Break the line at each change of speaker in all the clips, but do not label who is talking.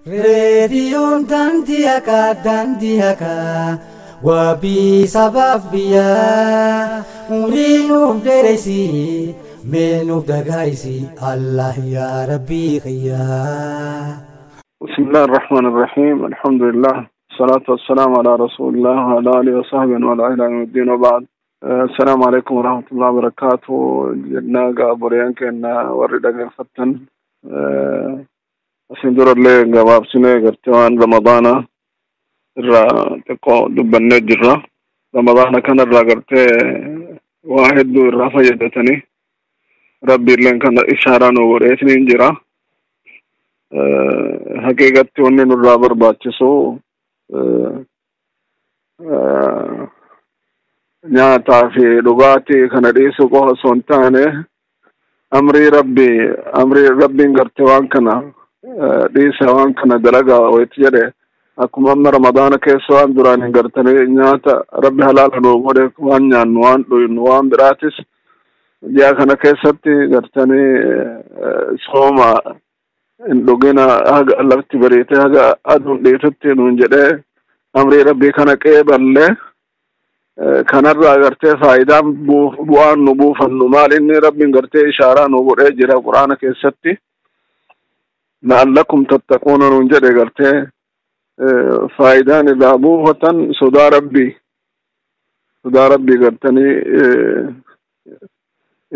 Reediyoon daandii haqaa daandii haqaa wabii sabaaf biyyaa umrii nuuf dheereysi mee nuuf dagaayisi Allah yaa Rabbii kiyyaa.
بسم الله الرحمن الرحيم، الحمد لله والصلاة والسلام على رسول الله وعلى آله وصحبه وعلى إلى يوم الدين وبعد. السلام عليكم ورحمة الله وبركاته. جناga obboleeyyan keenya warri dhaggeeffattan, asin durallee gabaabsinee gartee waan Ramadaana irraa xiqqoo dubbannee jirra. Ramadaana kanarraa gartee waa hedduu irraa fayyadatanii Rabbiilleen kana ishaaraa nu godheetiniin jira. Haqiiqatti wanni nurraa barbaachisu nyaataa fi dhugaatii kana dhiisuu qofa osoo hin taane, amrii Rabbii, amrii Rabbiin gartee waan kana dhiisa, waan kana dalagaa wayitti jedhe, akkuma amma Ramadaana keessa waan duraan hin gartanii nyaata Rabbi halaala nuu godhe waan nyaannu, waan dhuynu, waan biraatis ji'a kana keessatti gartanii sooma, hin dhugina haga lafti bariite, haga aduun dhiitutti nuun jedhee, amrii Rabbii kana qeeballee kanarraa gartee faayidaan bu'aan nu buufannu maal? Inni Rabbiin gartee ishaaraa nu godhee jira Quraana keessatti. لعلكم تتقون nuun jedhe. Gartee faayidaan irraa buufatan sodaa Rabbii, sodaa Rabbii gartanii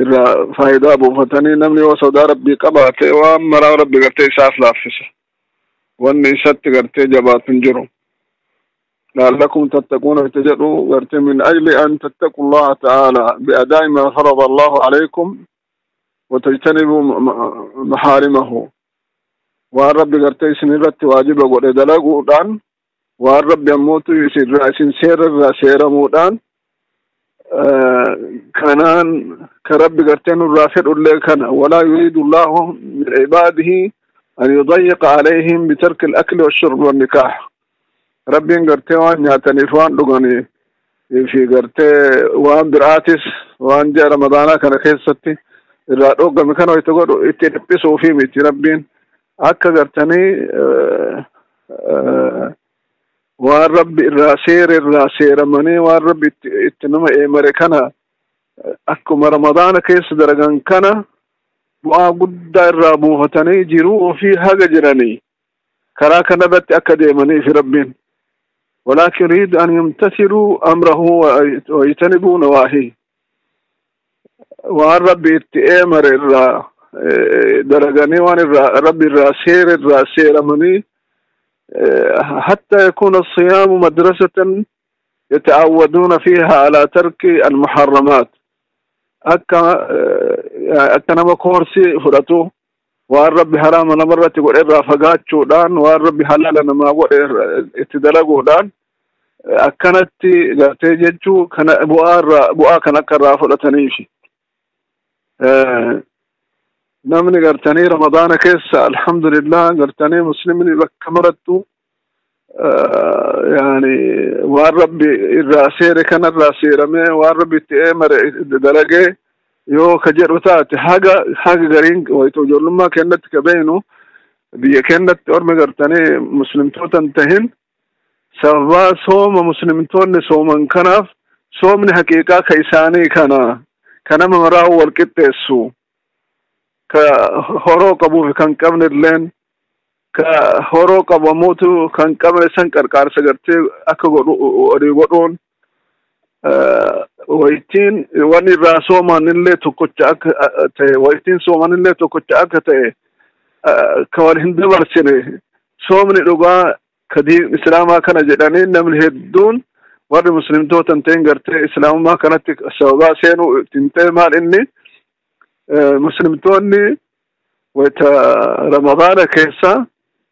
irraa faayidaa buufatanii. Namni yoo sodaa Rabbii qabaate waan maraa Rabbi gartee isaaf laaffisa, wanni isatti gartee jabaatu hin jiru. لعلكم تتقون تجدوا gartee من أجل أن تتقوا الله تعالى بأداء ما فرض الله عليكم وتجتنبوا محارمه. Waan Rabbi gartee isin irratti waajiba godhe dalaguudhaan, waan Rabbi ammootu isinirraa isin seera irraa seeramuudhaan, kanaan ka Rabbi gartee nurraa fedhullee kana. ولا يريد الله من عباده أن يضيق عليهم بترك الأكل والشرب والنكاح. Rabbiin gartee waan nyaataniif, waan dhuganii fi gartee waan biraatis waan ji'a Ramadaanaa kana keessatti irraa dhoggame kana wayita godhu itti dhiphisuufi miti. Rabbiin akka gartanii waan Rabbi irraa seera irraa seeramanii, waan Rabbi itti nama eemare kana akkuma Ramadaana keessa dalagan kana bu'aa guddaa irraa buufatanii jiruu ofii haga jiranii karaa kanarratti akka deemaniif Rabbiin. ولكن يريد أن يمتثلوا أمره ويجتنبوا نواهيه. Waan Rabbi itti eemare irraa dalaganii, waan irraa Rabbi irraa seera irraa seeramanii, حتى يكون الصيام مدرسة يتعودون فيها على ترك المحرمات. Akka nama koorsii fudhatu waan Rabbi haraama namarratti godhe irraa fagaachuudhaan, waan Rabbi halaala namaa godhe itti dalaguudhaan, akkanatti gartee jechuu kana bu'aa irraa bu'aa kan akka irraa fudhataniifi. Namni gartanii Ramadaana keessa, alhamdulillah, gartanii muslimni bakka marattu yani waan Rabbi irraa seere kanarraa seeramee, waan Rabbi itti eemare dalagee yoo ka jedhu taate, haga gariin wayita ijoollummaa kennatti ka beeynu biyya kennatti ormi gartanii muslimtoota hin tahin sababaa sooma muslimtoonni sooman kanaaf soomni haqiiqaa ka isaanii kana ka nama maraa wal qixxeessu, ka horoo qabuuf kan qabne illeen, ka horoo qabu ammoo kan qabne san qarqaarsa gartee akka godhu walii godhuun, waytiin wanni irraa sooman illee tokkocha akka ta'e, waytiin sooman illee tokkocha akka ta'e, ka wal hin dabarsine, soomni dhugaa ka diin islaamaa kana jedhanii namni hedduun warri muslimtoota hin ta'in gartee islaamummaa kanatti sababaa seenuu ittiin ta'e. Maal inni muslimtoonni wayta Ramadaana keessa,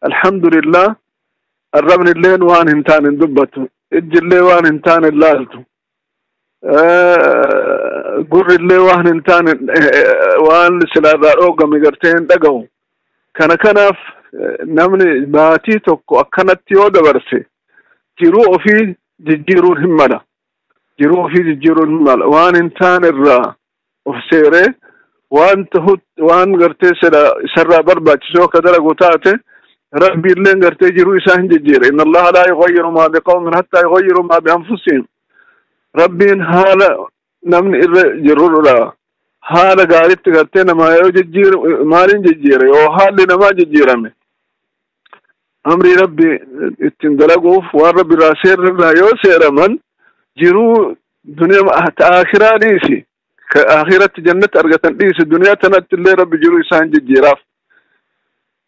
alhamdulillah, arrabni illeen waan hin taane hin dubbatu, ijji illee waan hin taane hin laaltu, gurri illee waan hin taane, waan silaarraa dhoogame gartee hin dhagahu. Kana kanaaf namni baatii tokko akkanatti yoo dabarse jiruu ofii jijjiiruun hin mala, jiruu ofii jijjiiruun hin mala. Waan hin taane irraa of seeree waan tahut waan gartee sila isarraa barbaachisu akka dalagu taate Rabbi illeen gartee jiruu isaa hin jijjiire. Inna Allaha laa yughayyiru maa biqawmin hattaa yughayyiru maa bianfusihim. Rabbiin haala namni irra jirurraa haala gaariitti gartee namaa yoo jijjiiru maaliin jijjiire yoo haalli namaa jijjiirame amrii Rabbi ittiin dalaguuf waan Rabbi irraa seerrirraa yoo seeraman jiruu duniyaa ta akhiraa dhiisi ka akhiratti jannatti argatan dhiisi duniyaa tanatti illee Rabbi jiruu isaa hin jijjiiraaf.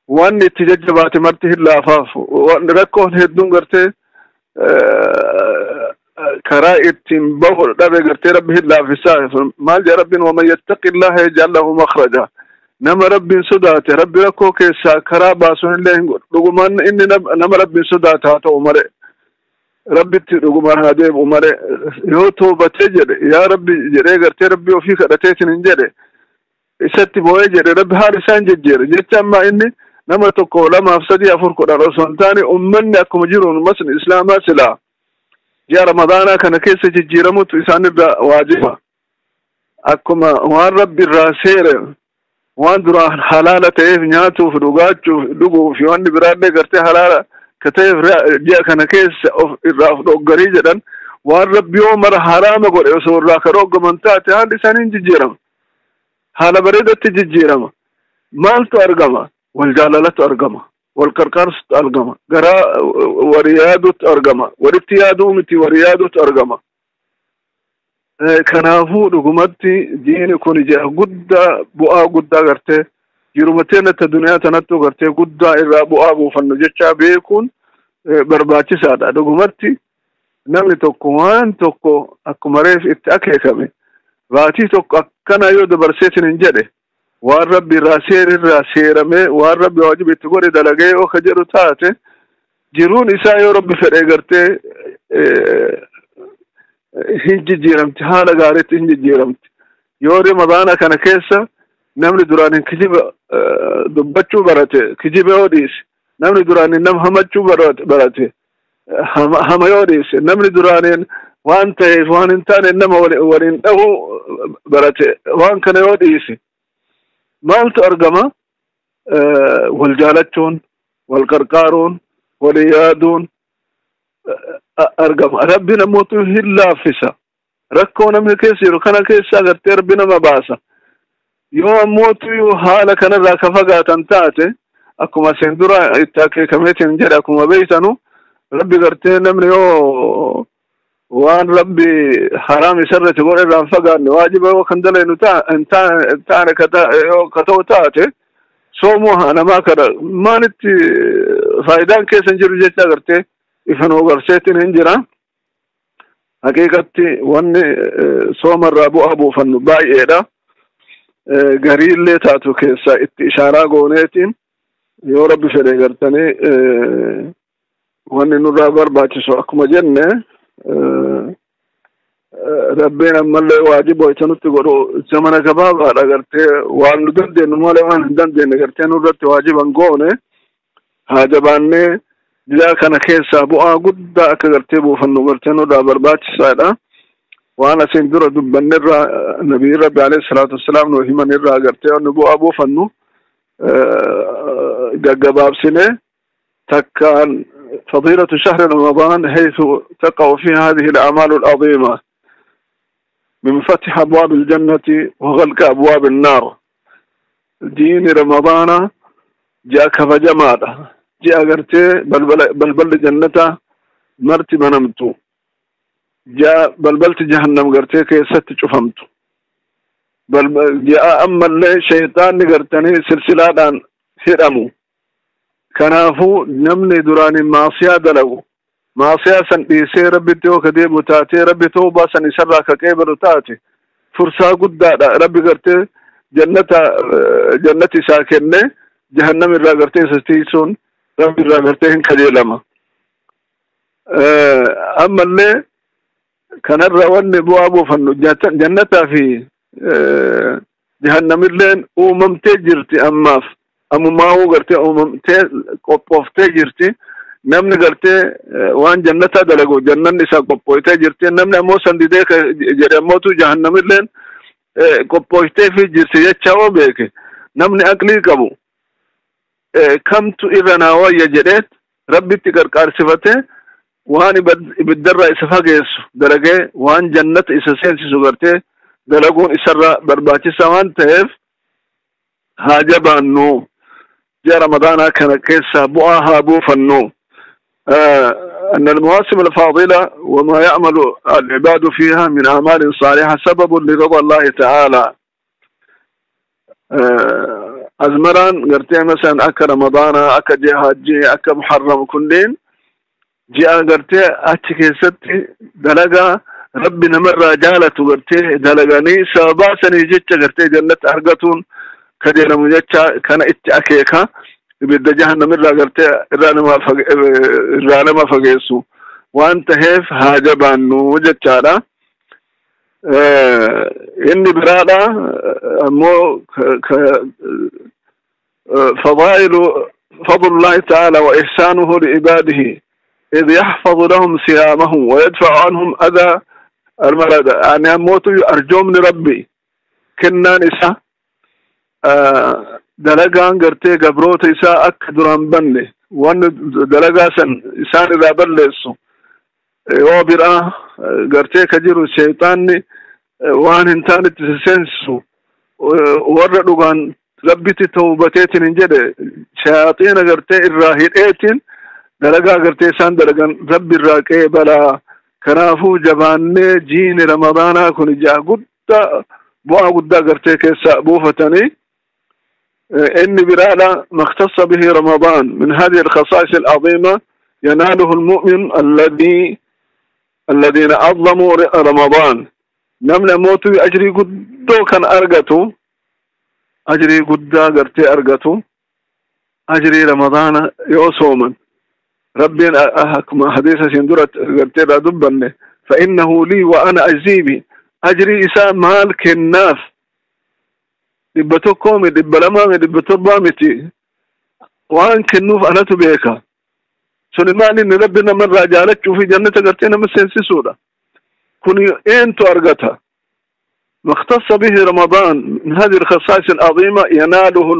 Wanni itti jajjabaate marti hin laafaaf. Rakkoon hedduun gartee karaa ittiin bahu dhabe gartee Rabbi hin laafisaa. Maal jedha Rabbiin? Waman yattaqi Allaha yaj'al lahu makhraja. Nama Rabbiin sodaate Rabbi rakkoo keessaa karaa baasuun illee hin godhu. Dhugumaan inni nama Rabbiin sodaate haa ta'u malee, Rabbitti dhugumaan haa deebi'u malee, yoo toobatee jedhe yaa Rabbi jedhee gartee Rabbi ofii kadhateetiin hin jedhe isatti boo'ee jedhe Rabbi haala isaa hin jijjiire. Jecha ammaa inni nama tokko lamaaf sadii afur 10 osoo hin taane ummanni akkuma jiruun masni islaamaa silaa ji'a Ramadaanaa kana keessa jijjiiramutu isaanirra waajiba. Akkuma waan Rabbi irraa seere waan duraan halaala ta'eef nyaatuuf dhugaachuuf dhuguuf wanni biraallee gartee halaala ka ta'eef ji'a kana keessa of irraa of dhoggarii jedhan waan Rabbi yoo mara haraama godhe osoo irraa ka dhoggaman taate haalli isaanii hin jijjiirama. Haala bareedatti jijjiirama. Maaltu argama? Wal jaalalatu argama. Wal qarqaarsutu argama. Garaa walii yaadutu argama. Walitti yaaduu miti walii yaadutu argama. Kanaafuu dhugumatti diini kun ji'a guddaa bu'aa guddaa gartee jiruma teenatta duniyaa tanattu gartee guddaa irraa bu'aa buufannu jechaa beekuun barbaachisaadha. Dhugumatti namni tokko waan tokko akkuma reef itti akeekame baatii tokko akkana yoo dabarseetin hin jedhe waan Rabbi irraa seerirraa seeramee waan Rabbi waajiba itti godhe dalagee yoo ka jedhu taate jiruun isaa yoo Rabbi fedhe gartee hin jijjiiramti, haala gaariitti hin jijjiiramti. Yoo Ramadaana kana keessa namni duraan hin kijiba dubbachuu barate kijiba yoo dhiise, namni duraan hin nama hamachuu barate hama yoo dhiise, namni duraaniin waan ta'eef waan hin taane nama waliin dhahuu barate waan kana yoo dhiise maaltu argama? Wal jaalachuun, wal qarqaaruun, walii yaaduun argama. Rabbi namootu hin laaffisa. Rakkoo namni keessa jiru kana keessaa gartee Rabbi nama baasa. Yoo ammootu haala kanarraa ka fagaatan taate akkuma isin dura itti akeekameetiin jedhe akkuma beeytanu Rabbi gartee namni yoo waan Rabbi haraam isarratti godhe irraa hin fagaanne waajiba yoo kan dalaynu hin taane yoo ka ta'u taate soomuu namaa kana maalitti faayidaan keessa hin jiru jecha gartee ifa nuu garseetiin hin jira. Haqiiqatti wanni soomarraa bu'aa buufannu baay'eedha. Gariillee taatu keessaa itti ishaaraa gooneetiin yoo Rabbi fedhe gartanii wanni nurraa barbaachisu akkuma jenne Rabbiin ammallee waajiba wayita nutti godhu zamana gabaabaadha gartee waan nu dandeenyu malee waan hin dandeenye gartee nurratti waajiba hin goone haa jabaannee ji'a kana keessaa bu'aa guddaa akka gartee buufannu gartee nurraa barbaachisaadha. Waan asiin dura dubbannerraa nabiyyi Rabbi alayhi salaatu wassalaam nu himanirraa gartee nu bu'aa buufannu gaggabaabsine takkaan فضيلة شهر رمضان حيث تقع فيها هذه الأعمال العظيمة من فتح أبواب الجنة وغلق أبواب النار. دين رمضان جاء كفجمال جاء قرتي بلبل جنته مرتي منمتو جاء بلبلت جهنم قرتي كيست شفمتو بل جاء أما اللي شيطان قرتني سلسلة هرمو. Kanaafuu namni duraanii maasiyaa dalagu maasiyaa san dhiisee Rabbitti yoo ka deemu taate Rabbi toobaa san isarraa ka qeebalu taate fursaa guddaadha. Rabbi gartee jannati isaa kenne jahannam irraa gartee isa tiisuun Rabbi irraa gartee hin kajeelama. Ammallee kanarra wanni bu'aa buufannu jannataa fi jahannamilleen uumamtee jirti ammaaf. Ammumaa'uu gartee uumamtee qophooftee jirti. Namni gartee waan jannataa dalagu jannanni isaa qophooftee jirti. Namni ammoo san didee jedhe ammootu jahannamilleen qophooftee fi jirti jecha oo beeke. Namni aqlii qabu Kamtu irra naa wayya jedheet Rabbitti qarqaarsifate, waan ibiddarraa isa fageessu dalagee waan jannata isa seensisu gartee dalaguun isarra barbaachisaa waan ta'eef, haa jabaannu, ji'a Ramadaanaa kana keessaa bu'aa haa buufannu. أن المواسم الفاضلة وما يعمل العباد فيها من أعمال صالحة سبب لرضا الله تعالى. أزمران قرتي مثلا أكا رمضان، أكا جهاجي، أكا محرم، كلين ji'a gartee achi keessatti dalagaa Rabbi namarraa jaalatu gartee dalaganii sababaa sanii jecha gartee jannata argatuun ka jedhamu jecha kana itti akeeka, ibidda jahannamirraa gartee irraa nama fageessu waan taheef haa jabaannu jechaadha. Inni biraadha ammoo فضائل فضل الله تعالى وإحسانه لعباده إذ يحفظ لهم صيامهم ويدفع عنهم أذى المرض. يعني أموتوا أرجوم لربي كنان إسا دلقان قرتي قبروت إسا أك دران بني وأن دلقا سن إسان إذا بلسو وبرا قرتي كجيرو الشيطان وان انتان تسنسو ورد ربتي توبتيتين انجده شياطين قرتي الراهيتين dalagaa gartee isaan dalagan Rabbi irraa qeebalaa. Kanaafuu jabaannee jiini Ramadaanaa kun ji'a guddaa bu'aa guddaa gartee keessa buufatanii. Inni biraadha ما اختص به رمضان من هذه الخصائص العظيمة يناله المؤمن الذين عظموا رمضان. namni ammoo ajrii guddoo kan argatu, ajrii guddaa gartee argatu, ajrii Ramadaana yoo sooman ربي كما حديث سندرة قلت دبن فإنه لي وأنا أجزي به. أجري إساء مال كناف دبتكم دبلما دبتربامتي وان كنوف أنا تبيك سليمان إن ربنا من رجالك في جنة قرتنا مسنسي سورة كن أنت أرقتها. ما اختص به رمضان من هذه الخصائص العظيمة يناله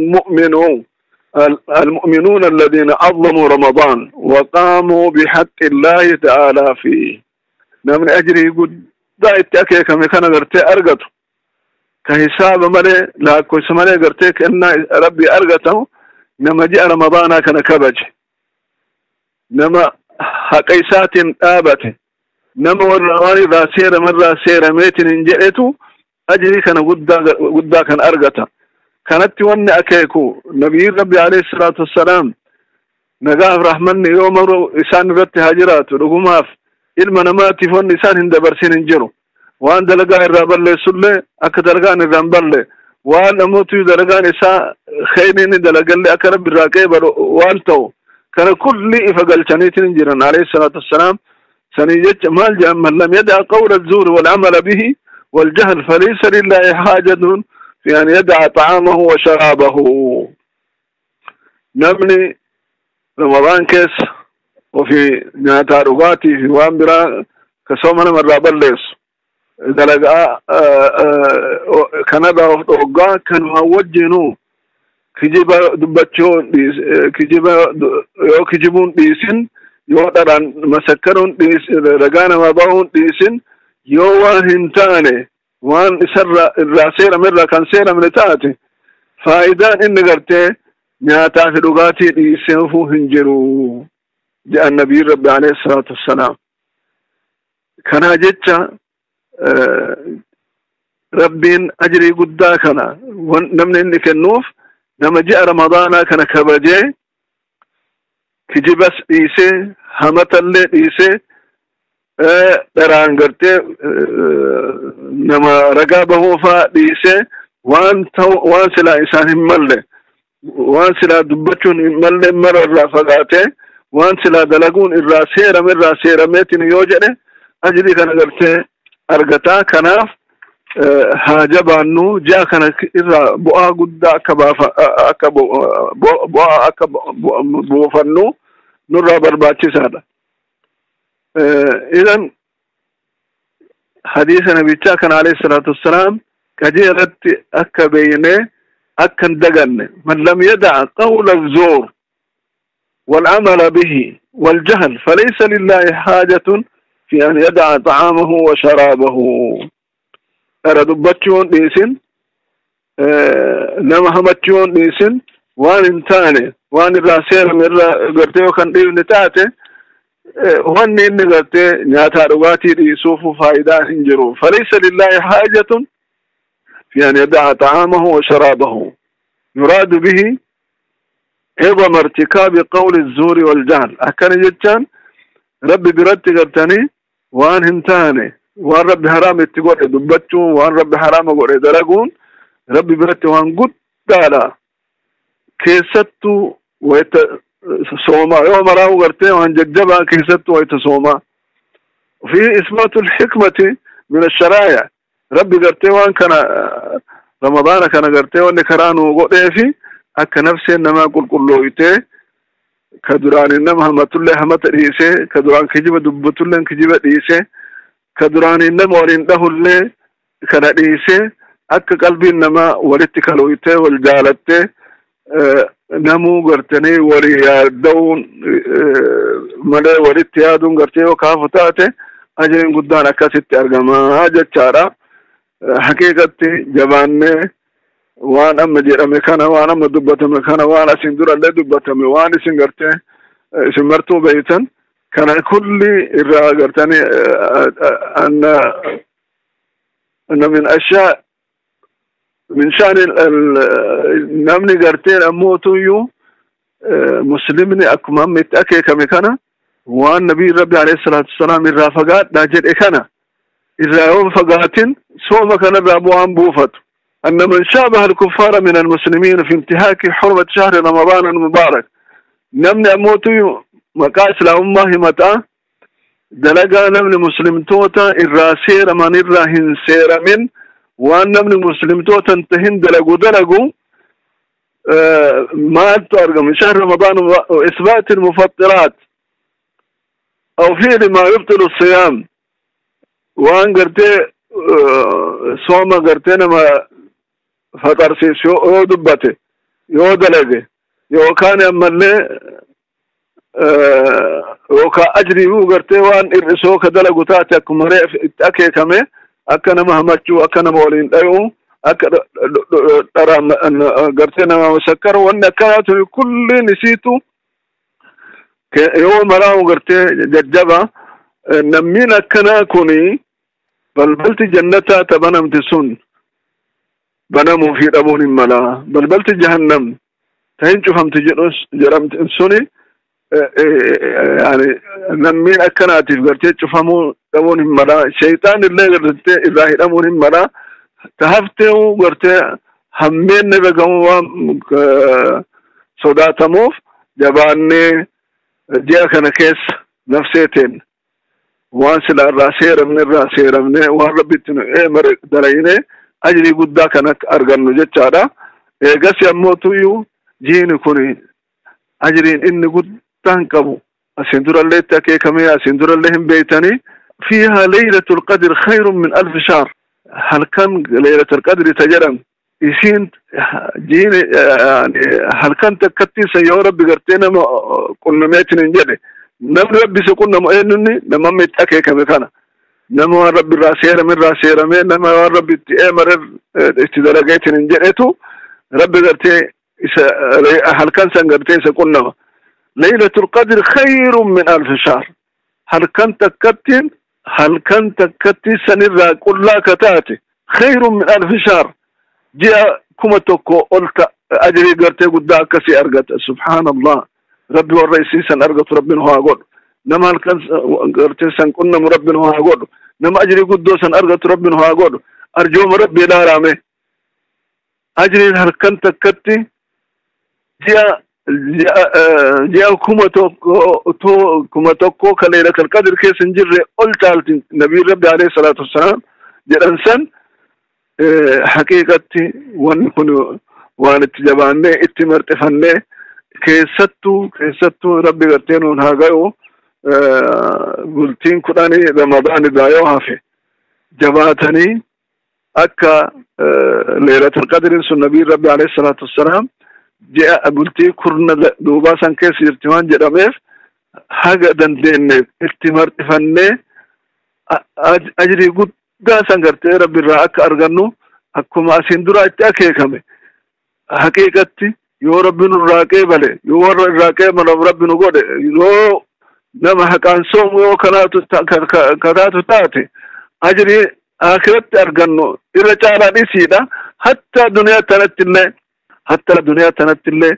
المؤمنون الذين عظموا رمضان وقاموا بحق الله تعالى فيه. من أجره قد التأكيد كما كان قرتي أرقته كحساب ملي لا كويس ملي قرتي كأن ربي أرقته. نما جاء رمضان كان كبج نما حقيسات آبته نما والرواني ذا سير مرة سير ميت إن أجري كان قد كان أرقته. كانت وني أكيكو نبي ربي عليه الصلاة والسلام نقاف رحمن يوم إسان رت هاجرات رقماف إلما نماتي فون إسان هند برسين انجرو وان دلقاء الرابر لي سلي أكا دلقان الرنبر لي وان أموتي دلقان إسان خينين دلقان لي أكا رب الراكيب والتو كان كل إفقال شنيتين انجران عليه الصلاة والسلام. سنيجت مال من لم يدع قول الزور والعمل به والجهل فليس لله حاجة في أن يدع طعامه وشرابه. نمني رمضان كيس وفي ناتاروغاتي في وامبرا كسومنا مرة بلس دلقاء كندا وقا كانوا وجنو كجيبا دبتشون كجيبا يو كجيبون ديسن يو دران مسكرون ديس رغانا ما باون ديسن يو واهنتاني وان سر الراسيرة مرة كان سيرة من تاتي فايدان إن قرتي نياتا في لغاتي ديسن هنجرو جاء النبي رب عليه الصلاة والسلام. كان جتشا ربين أجري قدا كان نمن إني كنوف نما جاء رمضان كان كبجي كجبس إيسي همتل إيسي دران قرتي نما رقابه فا إيسي وان سلا إنسان ملي وان سلا دبتشون ملي مرة رافقاتي وان سلا دلقون الراسيرة من راسيرة ميتين يوجده أجري كان قرتي أرقتا كناف هاجبانو جاء كان إذا بؤا قد أكا بؤا أكا بوفنو نرى برباتي سادة. إذن حديث نبي كان عليه الصلاة والسلام كجيرت أكا بينه أكن دقن من لم يدع قول الزور والعمل به والجهل فليس لله حاجة في أن يدع طعامه وشرابه. أردبتشون ديسن نما همتشون ديسن وان انتاني وان الراسير من قرتي وكان ديو نتاتي وان إني قرتي نياتا رغاتي ديسوف فايدة انجرو. فليس لله حاجة في أن يدع طعامه وشرابه. يراد به عظم ارتكاب قول الزور والجهل. أكن جتان ربي برتي قرتني وان هنتاني وان ربي حرام اتقول دبتشو وان ربي حرام قول درقون ربي برتي وان قد دالا كيستو ويت صوما يوم راو قرتي وان ججبا كيستو ويت صوما. في إثبات الحكمة من الشرائع. ربي قرتي وان كان رمضان كان قرتي وان كرانو قد في أك نفسي إنما قل قلويته كدران إنما همت الله همت رئيسه كدران كجيب دبت الله كجيب رئيسه كدران إنما ورنده الله كان رئيسه أك قلبي إنما ولدت كلويته والجالته نمو قرتني وريادون ملا ولدت يادون قرتي وكافتاته أجرين قدان أكاست أرجما أجت شارع حقيقتي جبانه وان أما جرمي كان وان أما دبتمي كان وان أسندر اللي دبتمي وان سنغرتي سمرتو بيتا كان كل الرا أن من أشياء من شأن نمني قرتين أموتو يو مسلمني أكمام متأكي كمكانا وان نبي ربي عليه الصلاة والسلام الرافقات ناجر إكانا إذا يوم فقاتين سوما كان الرابوان بوفت. أن من شابه الكفار من المسلمين في انتهاك حرمة شهر رمضان المبارك نمني أموتو مقاس لأمه متى دلقا نمني مسلم توتا الراسير من الراهن سير من وأن نمني مسلم توتا انتهن دلقو دلقو ما أرقى من شهر رمضان وإثبات المفطرات أو فعل ما يبطل الصيام وأن قرتي صوم قرتي نما فترسيس يو دبته يو دلقه يو كان يملي وكا أجري يو قرتي وان إرسو كدلقو تاتي أكمري أكي كمي أكنا مهمتشو أكنا مولين أيو أكنا قرتي نما مسكر وأن كانت كل نسيتو يو مراو قرتي ججبا نمين أكنا كوني بلبلت جنتا تبنم تسون بنامو في ربون ملا بلبلت جهنم تهين شوفهم تجرس جرمت إنسوني يعني نمين أكناتي قرتي شوفهمو ربون ملا شيطان اللي قرتي إذا ربون ملا تهفتوا قرتي همين نبقوا صداتموف جباني جاء كان كيس نفسيتين وان سلا الراسير من الراسير من وان ربي إيه مر درينه أجري قد كانت أرجن جتشارا قس يموتوا يو جين كوني أجري إن قد تنكبوا أسندر الله تكي كمية أسندر اللهم بيتني فيها ليلة القدر خير من 1000 شهر. هل كان ليلة القدر تجرم يسين جين يعني هل كان تكتي سيا ربي قرتنا ما كنا ميتين نجري نم ربي سكنا مؤمنني نم متأكد كم كان نم ربي راسير من راسير من نم ربي تأمر استدراجات نجريته ربي قرتي هل كان سنقرتي سكنا ليلة القدر خير من 1000 شهر. هل كان تكتين هل كان تكتي سنرى كل كتاتي خير من 1000 شهر جاء كما توكو قلت أجري قرتي قد كسي أرقت. سبحان الله ربي والرئيسي سن أرقت ربنا هو أقول نما الكنز قرتي سن كنا مربنا هو أقول نما أجري قدو سن أرقت ربنا هو أقول أرجو ربي لا رامي أجري هل كان تكتي جاء جاء كما توكو كما توكو كليلة القدر كيس نجر قلت النبي ربي عليه الصلاة والسلام جرنسن حقيقتي وان وان اتجباني اتمرتفني كيستو كيستو ربي قرتين هاغايو قلتين كراني رمضان دايو هافي جباتني Akka leelatul qadriin sun nabiin rabbi alayhi salaatu wassalaam ji'a bultii kurna duubaa san keessa jirti waan jedhameef haga dandeenye itti marxifannee ajrii guddaa san gartee rabbi irraa akka argannu akkuma asiin dura itti akeekame haqiiqatti yoo rabbi nurraa qeebale yoo warra irraa qeebalaaf rabbi nu godhe yoo nama haqaan soomu yoo kanaatu taate ajrii akhiratti argannu irra caalaa dhisiidha. Hatta duniyaa tanatti illee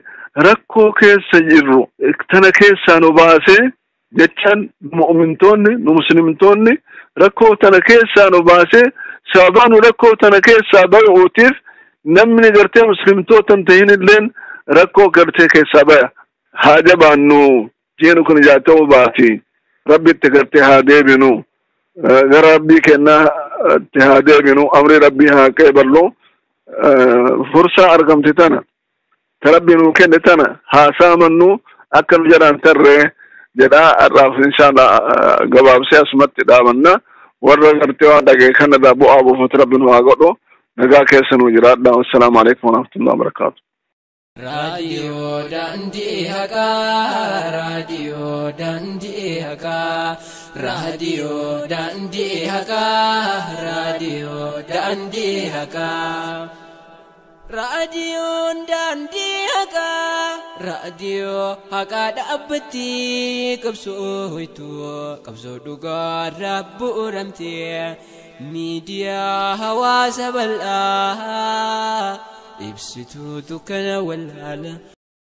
rakkoo keessa jirru tana keessaa nu baasee jechaan mu'mintoonni nu muslimtoonni rakkoo tana keessaa nu baasee sababaa nu rakkoo tana keessaa bay'uutiif namni gartee muslimtoota hin tahin illeen rakkoo gartee keessaa baya. Haa jabaannu, jiinu kun ijaa baati, rabbitti gartee haa deebinu, gara rabbii kennaa itti haa deebinu, amrii rabbii haa qeeballu, fursaa argamte tana ta rabbi nuu kenne tana haa saamannu akka nu jedhaan tarree jedhaa. Har'aaf inshallah gabaabsee asumatti dhaabanna. Warra gartee waan dhagee kanarraa bu'aa buufatu rabbi nu haa godhu. Nagaa keessa nuu jiraadha. Wassalaamu alaikum warahmatullahi wabarakaatu.
Raadiyoo Daandii Haqaa, Raadiyoo Daandii Haqaa, Raadiyoo Daandii Haqaa, Raadiyoo Daandii Haqaa. Raadiyoon Daandii Haqaa, Raadiyoo haqaa dhaabbatti qabsoo hoytuu qabsoo dhugaa bu'uuramtee miidiyaa hawaasa bal'aa ibsituu dukkana wallaala.